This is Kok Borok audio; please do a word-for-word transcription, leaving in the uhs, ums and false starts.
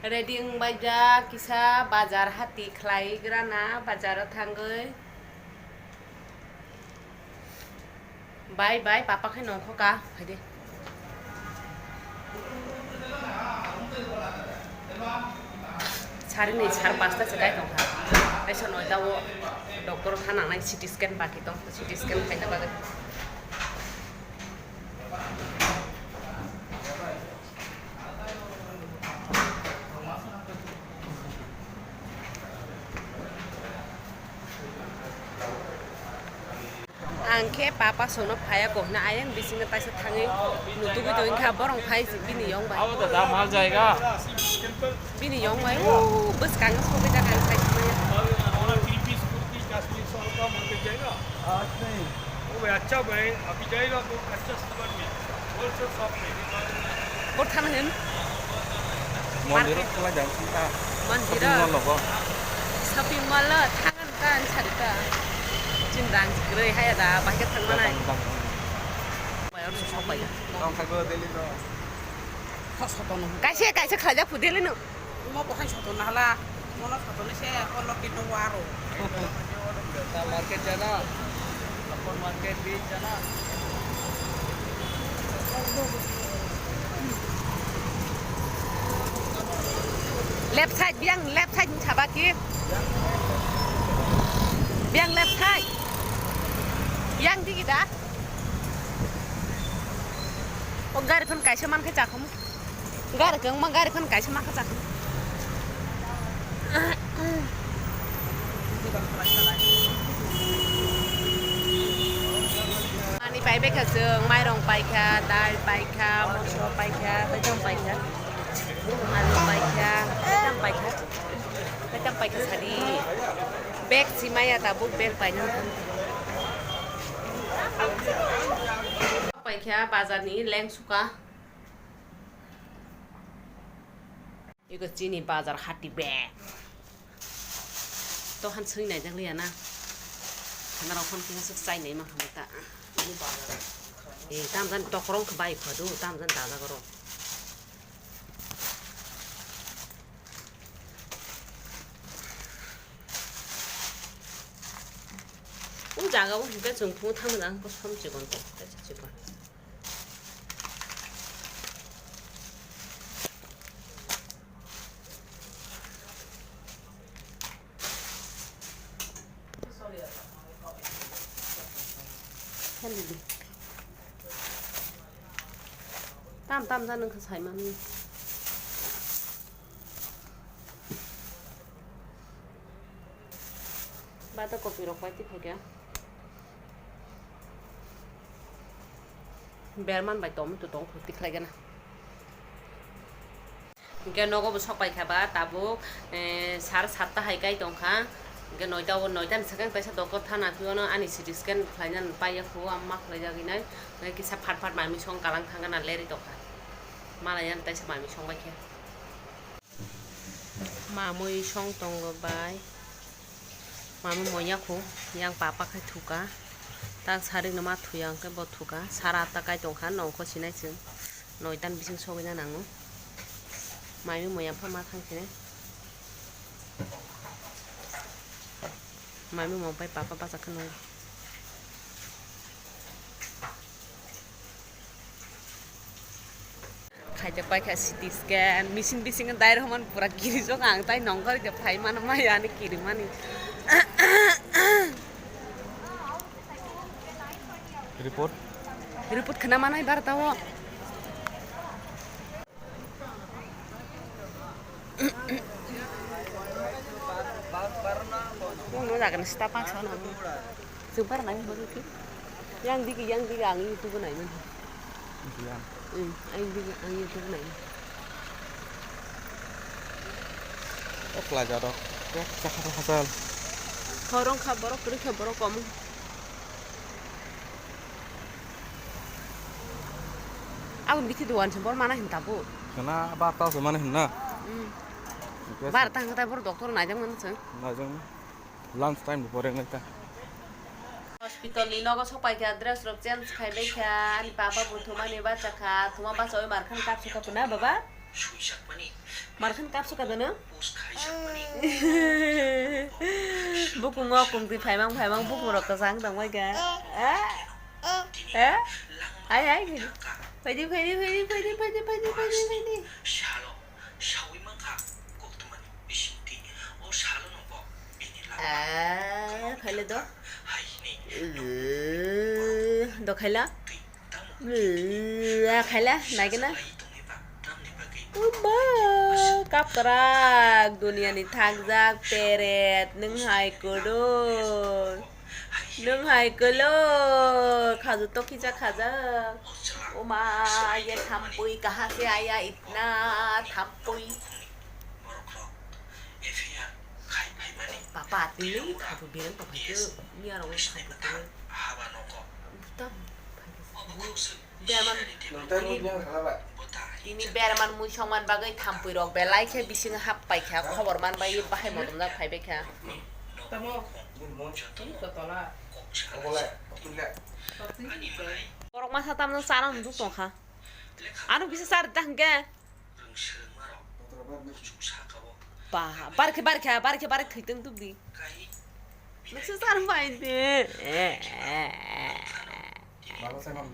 Ready wngbaijak kisa bazar hati khlaigrana bazaro thangwi. Bai bai papa khe nongkho ka phaidi. Sarini sar pasta se kai tongkha. Kaisa noita o doctor thanangnai C T scan baki tong, C T scan khaina bagwi. Ang khe papa songno phaiya kok hwnwi ayang bisingo taisa thangwi nutugwi tongkha borok phai bini yong bai. Abo da mal jayega. Bini yong bai o bwskango sogwi jak ang sai. वो भाई, अच्छा भाई, अभी जाएगा तो अच्छा सामान मिलेगा, होलसेल शॉप में। Bor thang hin? Mondir o thalai jang sing ta. Mondir o? Shopping mall o? Shopping mall o thangan ta, ani sari ta. Chin rang kwrwi haya da, bahai khe thang manai. Tang, tang, tang. Bai, oro sok bai. Tong thang ko Delhi to. Kaisa, kaisa khlai jak phu Delhi no. Omo bo hai soton na hala, mono soton se, o loki no waro. Market jana, upper market beach jana. Left side, biang left side ni saba ki. Biang left side. Yang digi da. O gari phone kaisa man khe chakhum. Gari kwbangma gari phano kaisa ma kha chakha. Ani pai bekha chwng, mairong paikha, dal paikha, moso paikha, taitam paikha, alu paikha, taitam paikha, taitam paikha sadi. Bag si maya tabuk bag paina. Paikha bazar ni leng suka. Ego chini bazar hati bag. To han sui nai jak liya na. Hana rok hon kisa suk chai nai ma hamta. Eh, tam jan tokrong khe bai phadu, tam jan dajak oro. O jaga o hingke chwng phungo thangma jang kosom chikon to, kaisa chikon. Tam tam jan wngkha saimani. Bata kopi rok pai tiphai khe. Berman bai tong tu tong khuti khlai gana. Hingke nogo bo sok pai kha ba tabuk, eh, sar satta hai kai tong kha. Hingke noita o noita ni swkang taisa doctor thana phiyano ani C T scan khlaina pai ya khu, amma khlai jagwi nai. Hingke kisa phat phat mami song kalang thang gana leri tong kha. Malai yan taisa mami song bai khe. Mamui song tongo bai. Mamui moya khu, yang papa khai thuka. Tak sari no ma thuya hwnkhe bo thuka. Sara ta kai tong kha, nongkho sinai chwng. Noita ni bising sogwi na nango. Mamui moya pha ma thang sini. Mamui mo pai papa bacha kha nung. Khaijak pai kha C T scan, machine bisingo dai rohormani pura kirijak ang, tai nongkhor khe phai mano maya ani kirimani. Report? Report khna manai barta o. Nung no jaga ni sita paksa no. Chwng para nai hwnba khe. Yang digi, yang digi ang YouTube nai mani. Yang. Hmm, ang digi, ang YouTube nai mani. O kla jaro. Kek chakha hasal. Horong kha borok, kwrwi kha borok komo. Aboni bithi dogan se bor mana hin tabuk. Kana bar ta se mana hin na? Hmm. Bar ta hwnkhe tai bor doctor naijak mano se. Naijak mano. Lunch time ni pore nai ta. Hospital ni nogo sok pai kha, dress rok change khai bai kha, ani papa bo thumani bacha kha, thuma bacha oi mar khan kap se kap na baba. Markhan kapsu kadano. Bukungo kungtwi phaimang phaimang bukung rok kwchang tongbai kha. Eh? Eh? Ai, ai, phaidi, phaidi, phaidi. Eh, phaile do. Eh, do khaila. Eh, khaila, naigena. Uba, kapkarak, duniani thakjak, peret, nwng hai kwrwi. Nwng hai kwlo, khaju tokija khajak. O ma, ye thampui kaha se aya itna thampui. Papa, tini thampui birang papa ke, ni aro thampui ke. Butam. Berman. Nang tei mui biang khala bai. Ini berman mui songman bagwi thampui rok belai khe bising hap pai kha, khobor man bai bahai motom jak phai bai kha. Tamo. Ini mon. Ini to tola. Obolai, obolai. Borok masa tamno chana hwnjak tong kha. Ano bisa char da hwnkhe. Ba, bar khe, bar khe, bar khe, bar khe thwitwng tubdi. Noksa char bai de. Baba sai mam.